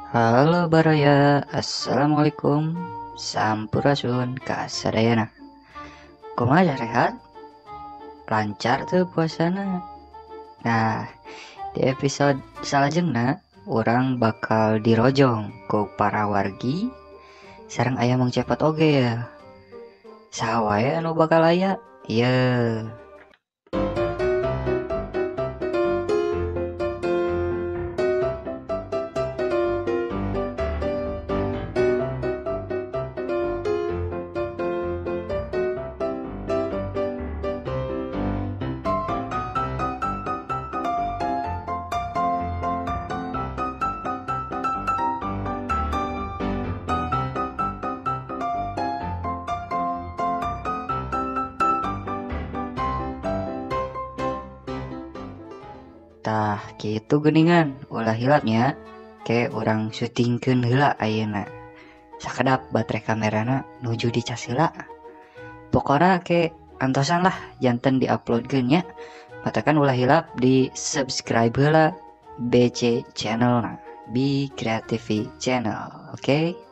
Halo baraya, assalamualaikum, sampurasun kasadayana. Kumaha rehat? Lancar tuh puasana. Nah, di episode salajengna urang bakal dirojong ku para wargi sareng aya Mang Cepot oge ya. Saha wae anu bakal aya? Ieu. Tah kitu geuningan, ulah hilapnya ke urang syutingkeun heula ayeuna. Sakedap baterai kamerana nuju dicas heula. Pokona ke antosan lah janten diuploadkeun nya. Matakan ulah hilap di subscribe heula BC channelna, Be Creative Channel. Oke.